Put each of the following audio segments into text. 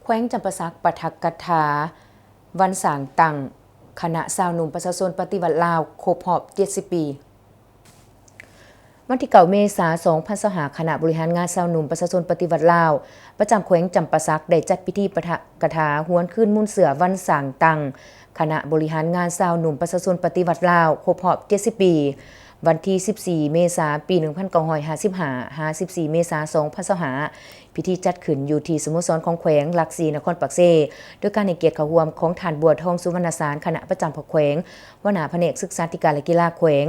ແຂວງຈຳປາສັກປາຖະກະຖາວັນສ້າງຕັ້ງຄະນະຊາວໜຸ່ມປະຊາຊົນປະຕິວັດລາວຄົບຮອບເຈັດສິບປີ. ວັນທີເກົ້າ ເມສາ ສອງພັນຊາວຫ້າ ຄະນະບໍລິຫານງານຊາວໜຸ່ມປະຊາຊົນປະຕິວັດລາວ ປະຈຳແຂວງຈຳປາສັກ ໄດ້ຈັດພິທີປາຖະກະຖາຫວນຄືນມູນເຊື້ອວັນສ້າງຕັ້ງຄະນະບໍລິຫານງານຊາວໜຸ່ມປະຊາຊົນປະຕິວັດລາວຄົບຮອບເຈັດສິບປີ ວັນທີສິບສີ່ ເມສາ ປີໜຶ່ງພັນເກົ້າຮ້ອຍຫ້າສິບຫ້າ ຫາ ສິບສີ່ ເມສາ ສອງພັນຊາວຫ້າ ພິທີຈັດຂຶ້ນຢູ່ທີ່ສະໂມສອນຂອງແຂວງຫຼັກສີ່ ນະຄອນປາກເຊ ໂດຍການໃຫ້ກຽດເຂົ້າຮ່ວມຂອງທ່ານ ບົວທອງ ສຸວັນນະສານ ຄະນະປະຈຳພັກແຂວງ, ຫົວໜ້າພະແນກສຶກສາທິການ ແລະ ກິລາແຂວງ,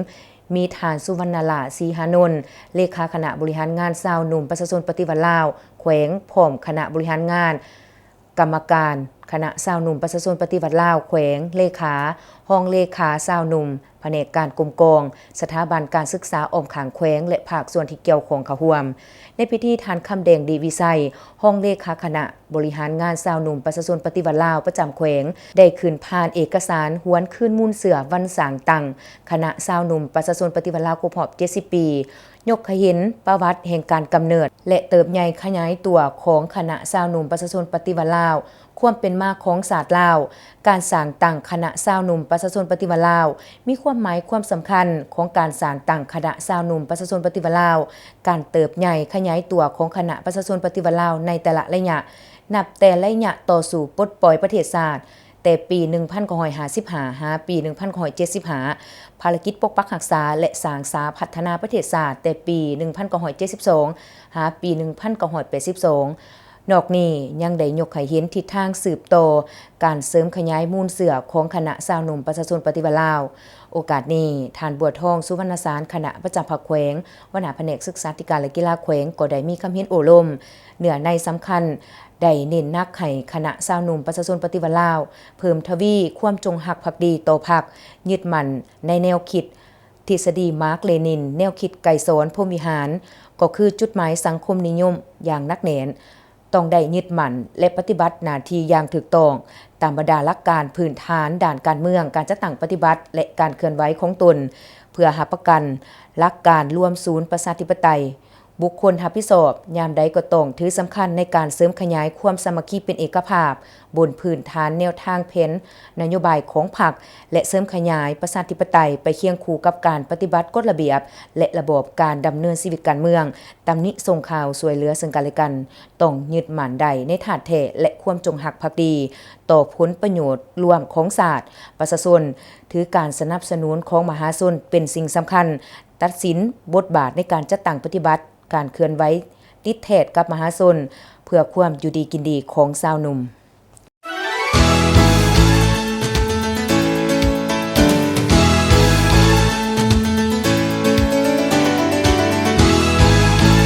ມີທ່ານ ສຸວັນນະຫຼາ ສີຫານົນ ເລຂາຄະນະບໍລິຫານງານຊາວໜຸ່ມປະຊາຊົນປະຕິວັດລາວແຂວງ ພ້ອມຄະນະບໍລິຫານງານ, ກຳມະການຄະນະຊາວໜຸ່ມປະຊາຊົນປະຕິວັດລາວແຂວງ, ເລຂາ, ຮອງເລຂາຊາວໜຸ່ມ, ພະແນກການກົມກອງ, ສະຖາບັນການສຶກສາອ້ອມຂ້າງແຂວງ ແລະ ພາກສ່ວນທີ່ກ່ຽວຂ້ອງເຂົ້າຮ່ວມ. ໃນພິທີ ທ່ານ ຄຳແດງ ດີວິໄຊ ຮອງເລຂາຄະນະ ບໍລິຫານງານຊາວໜຸ່ມປະຊາຊົນປະຕິວັດລາວປະຈຳແຂວງ ໄດ້ຂຶ້ນຜ່ານເອກະສານຫວນຄືນມູນເຊື້ອວັນສ້າງຕັ້ງຄະນະຊາວໜຸ່ມປະຊາຊົນປະຕິວັດລາວຄົບຮອບເຈັດສິບປີ, ຍົກໃຫ້ເຫັນປະຫວັດແຫ່ງການກຳເນີດ ແລະ ເຕີບໃຫຍ່ຂະຫຍາຍຕົວຂອງຄະນະຊາວໜຸ່ມປະຊາຊົນປະຕິວັດລາວ, ຄວາມເປັນມາຂອງຊາດລາວ, ການສ້າງຕັ້ງຄະນະຊາວໜຸ່ມປະຊາຊົນປະຕິວັດລາວ, ມີຄວາມໝາຍຄວາມສຳຄັນຂອງການສ້າງຕັ້ງຄະນະຊາວໜຸ່ມປະຊາຊົນປະຕິວັດລາວ, ການເຕີບໃຫຍ່ຂະຫຍາຍຕົວຂອງຄະນະປະຊາຊົນປະຕິວັດລາວໃນແຕ່ລະໄລຍະ, ນັບແຕ່ໄລຍະຕໍ່ສູ້ປົດປ່ອຍປະເທດຊາດ ແຕ່ປີໜຶ່ງພັນເກົ້າຮ້ອຍຫ້າສິບຫ້າ ຫາປີໜຶ່ງພັນເກົ້າຮ້ອຍເຈັດສິບຫ້າ, ພາລະກິດປົກປັກຮັກສາ ແລະ ສ້າງສາພັດທະນາປະເທດຊາດ ແຕ່ປີໜຶ່ງພັນເກົ້າຮ້ອຍເຈັດສິບສອງ ຫາປີໜຶ່ງພັນເກົ້າຮ້ອຍແປດສິບສອງ. ນອກນີ້ຍັງໄດ້ຍົກໃຫ້ເຫັນທິດທາງສືບຕໍ່ການເສີມຂະຫຍາຍມູນເຊື້ອຂອງຄະນະຊາວໜຸ່ມປະຊາຊົນປະຕິວັດລາວ. ໂອກາດນີ້, ທ່ານ ບົວທອງ ສຸວັນນະສານ ຄະນະປະຈຳພັກແຂວງ, ຫົວໜ້າພະແນກສຶກສາທິການ ແລະ ກິລາແຂວງ ກໍໄດ້ມີຄຳເຫັນໂອ້ລົມເນື້ອໃນສຳຄັນ, ໄດ້ເນັ້ນໜັກໃຫ້ຄະນະຊາວໜຸ່ມປະຊາຊົນປະຕິວັດລາວ ເພີ່ມທະວີຄວາມຈົງຮັກພັກດີຕໍ່ພັກ, ຍຶດໝັ້ນໃນແນວຄິດທິດສະດີມາກ-ເລນິນ, ແນວຄິດໄກສອນ ພົມວິຫານ ກໍຄືຈຸດໝາຍສັງຄົມນິຍົມຢ່າງໜັກແໜ້ນ, ຕ້ອງໄດ້ຍຶດໝັ້ນ ແລະ ປະຕິບັດໜ້າທີ່ຢ່າງຖືກຕ້ອງ ຕາມບັນດາຫຼັກການພື້ນຖານດ້ານການເມືອງ, ການຈັດຕັ້ງປະຕິບັດ ແລະ ການເຄື່ອນໄຫວຂອງຕົນ ເພື່ອຮັບປະກັນຫຼັກການລວມສູນປະຊາທິປະໄຕ. ບຸກຄົນຮັບຜິດຊອບຍາມໃດກໍຕ້ອງຖືສຳຄັນໃນການເສີມຂະຫຍາຍຄວາມສາມັກຄີເປັນເອກະພາບ ບົນພື້ນຖານແນວທາງແຜນນະໂຍບາຍຂອງພັກ ແລະ ເສີມຂະຫຍາຍປະຊາທິປະໄຕໄປຄຽງຄູ່ກັບການປະຕິບັດກົດລະບຽບ ແລະ ລະບອບການດຳເນີນຊີວິດການເມືອງ, ຕຳໜິສົ່ງຂ່າວ, ຊ່ວຍເຫຼືອເຊິ່ງກັນແລະກັນ, ຕ້ອງຍຶດໝັ້ນໄດ້ໃນທາດແທ້ ແລະ ຄວາມຈົງຮັກພັກດີຕໍ່ຜົນປະໂຫຍດລວມຂອງຊາດ, ປະຊາຊົນ, ຖືການສະໜັບສະໜູນຂອງມະຫາຊົນເປັນສິ່ງສຳຄັນ, ຕັດສິນບົດບາດໃນການຈັດຕັ້ງປະຕິບັດ ການເຄື່ອນໄຫວຕິດແທດກັບມະຫາຊົນ ເພື່ອຄວາມຢູ່ດີກິນດີຂອງຊາວໜຸ່ມ.